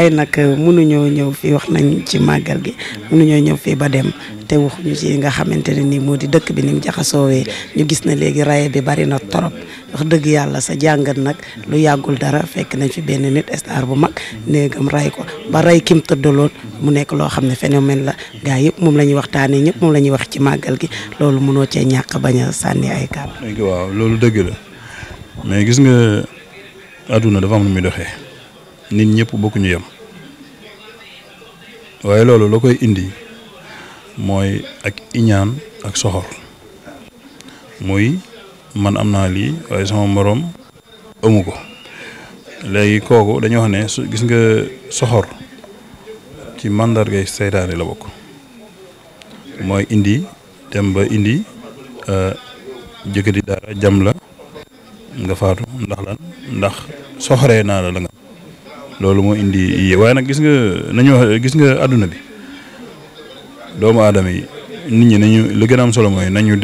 ay nag mënuñoo ñëw fii wax nañ ci màggal gi mënuñoo ñëw fii ba dem te waxuñu ci nga xamante ne nii moo di dëkk bi ni mu jaxasoowee ñu gis na léegi raye bi bari na torop wax dëgg yàlla sa jàngat nag lu yàggul dara fekk nañ fi benn nit star bu mag néegam ray ko ba ray kim tëddaloon mu nekk loo xam ne phénomène la gaa yëpp moom la ñuy waxtaanee ñëpp moom la ñuy wax ci màggal gi loolu mënoo cee ñàkk bañ a sànni ay kàddu. waaw loolu dëgg la mais gis nga àdduna dafa am lu muy doxee nit ñëpp bokkuñu yem waaye loolu la koy indi mooy ak iñaan ak soxor muy man am naa lii waaye sama moroom amu ko léegi kooku dañuy wax ne gis nga soxor ci màndargay seytaane la bokk mooy indi dem ba indi jëkkati dara jam la nga faatu ndax lan ndax soxoree naa la nga loolu moo indi waaye nag gis nga àdduna bi doomu aadama yi nit ñi nañu li gën a am solo mooy nañu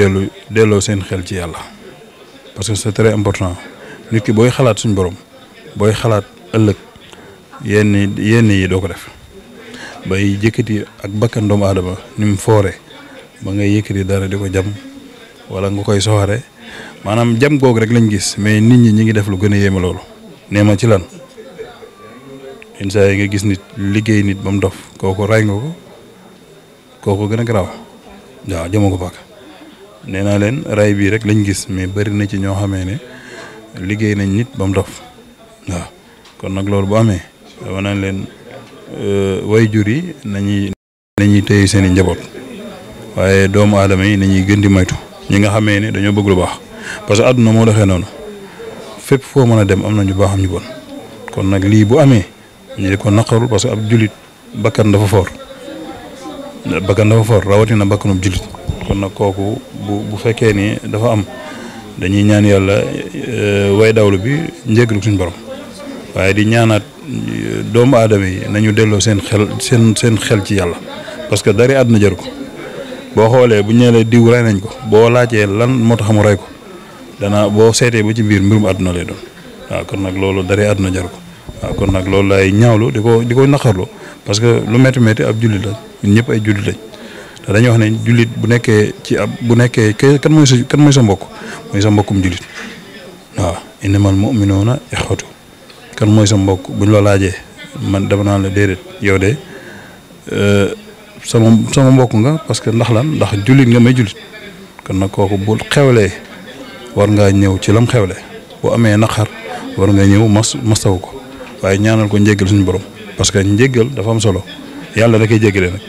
delloo seen xel ci yàlla parce que c'est très important nit ki booy xalaat suñ borom booy xalaat ëllëg yenn yi doo ko def bay jëkkati ak bakkan doomu aadama ni mu foore ba ngay yëkkati dara di ko jam wala nga koy soxore maanaam jam googu rek lañ gis mais nit ñi ngi def lu gën a yéeme loolu nee ma ci lan yenn saa yi nga gis nit liggéey nit ba mu dof kooku ray nga ko kooku gën a garaaw waaw jëma ko paaka nee naa leen ray bii rek lañ gis mais bari na ci ñoo xamee ne liggéey nañ nit ba mu dof waaw kon nag loolu bu amee dama naan leen way jur yi nañuy téye seen i njaboot waaye doomu aadama yi nañuy gën di moytu ñi nga xamee ne dañoo bëgg lu baax parce que àdduna moo doxee noonu fépp foo mën a dem am na ñu baax am ñu bon kon nag lii bu amee ñu di ko naqarul parce que ab jullit bakkan dafa foor rawatina bakkanub jullit kon nag kooku bu fekkee ni dafa am dañuy ñaan yàlla way dawlu bi njéggalu suñu borom waaye di ñaanaat doomu aadama yi nañu delloo seen xel ci yàlla parce que dari àdduna jaru ko boo xoolee bu ñu nee diw rey nañ ko boo laajee lan moo tax mu rey ko boo seetee ba ci biir mbirum àdduna lay doon waaw kon nag loolu dari àdduna jaru ko waaw kon nag loolu laay ñaawlu di ko naqarlu parce que lu métti métti ab jullit la ñun ñëpp ay jullit lañ te dañuy wax ne jullit bu nekkee kan mooy sa mbokk mooy sa mbokkum jullit waaw innamal mu'minuuna ixwatu kan mooy sa mbokk buñ la laajee man dama naan la déedéet yow de sama mbokk nga parce que ndax lan ndax jullit nga may jullit kon nag kooku bu xewlee war ngaa ñëw ci lam xewle bu amee naqar war nga ñëw mastaw ko waaye ñaanal ko njéggal suñu borom parce que njéggal dafa am solo yàlla rek ay jéggale nag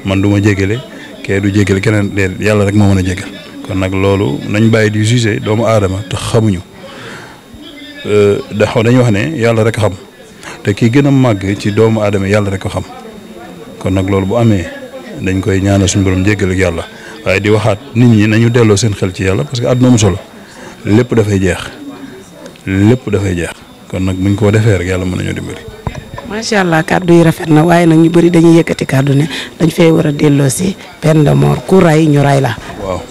man du ma jéggale kee du jéggale keneen déedéet yàlla rek moo mën a jéggal kon nag loolu nañ bàyyi di juger doomu aadama te xamuñu dañuy wax ne yàlla rek xam te kii gën a màgg ci doomu aadama yàlla rek ko xam kon nag loolu bu amee dañ koy ñaanal suñu borom jéggal ak yàlla waaye di waxaat nit ñi nañu delloo seen xel ci yàlla parce que àdduna mu solo lépp dafay jeex kon nag buñ ko defee rek yàlla mën nañoo dimbali. macha allah kàddu yi rafet na waaye nag ñu bëri dañuy yëkkati kàddu ne dañ fay war a delloo si peine de mort ku ray ñu ray la. waaw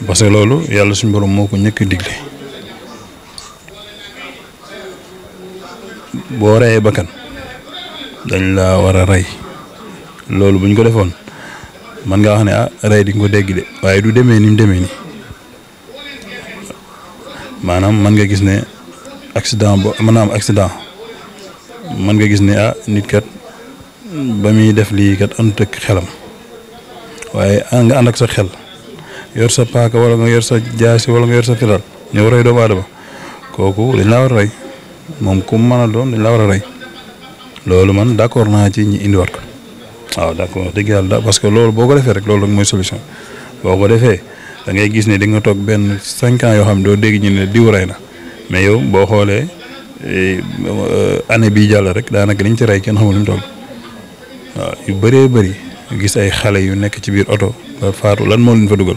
parce que loolu yàlla suñu borom moo ko ñëkk a digle boo reyee bakkan dañ la war a rey loolu buñ ko defoon man nga wax ne rey di nga ko dégg de waaye du demee ni mu demee nii maanaam man nga gis ne accident mën na am accident man nga gis ne nit kat ba muy def lii kat àndut ak xelam waaye nga ànd ak sa xel yor sa paaka wala nga yor sa jaasi wala nga yor sa fital ñëw rey doomu aadama kooku dañ laa war a rey moom ku mën a doon dañ laa war a rey loolu man d'accord naa ci ñi indiwaat ko waaw d'accord dëgg yàlla parce que loolu boo ko defee rek loolu rek mooy solution boo ko defee da ngay gis ne di nga toog benn 5 ans yoo xam ne doo dégg ñu ne diw rey na mais yow boo xoolee année bii jàll rek daanaka liñ ci rey kenn xamul lu mu toll waaw yu bëree bëri gis ay xale yu nekk ci biir oto ba faatu lan moo leen fa dugal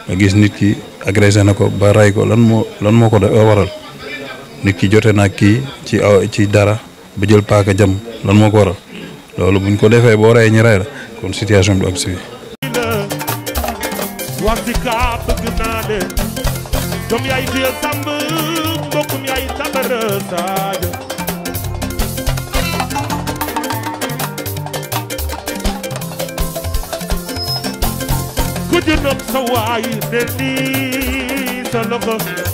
nga gis nit ki agressé na ko ba rey ko lan moo ko waral nit ki jote naa kii ci dara ba jël paaka jam lan moo ko waral loolu buñ ko defee boo rey ñi rey la kon situation bi du ak si wasika bëgg naa de doom yaay diya sàmb mbokkum yaay tabara saaja ku jëndoon sa waay mel ni sa loxo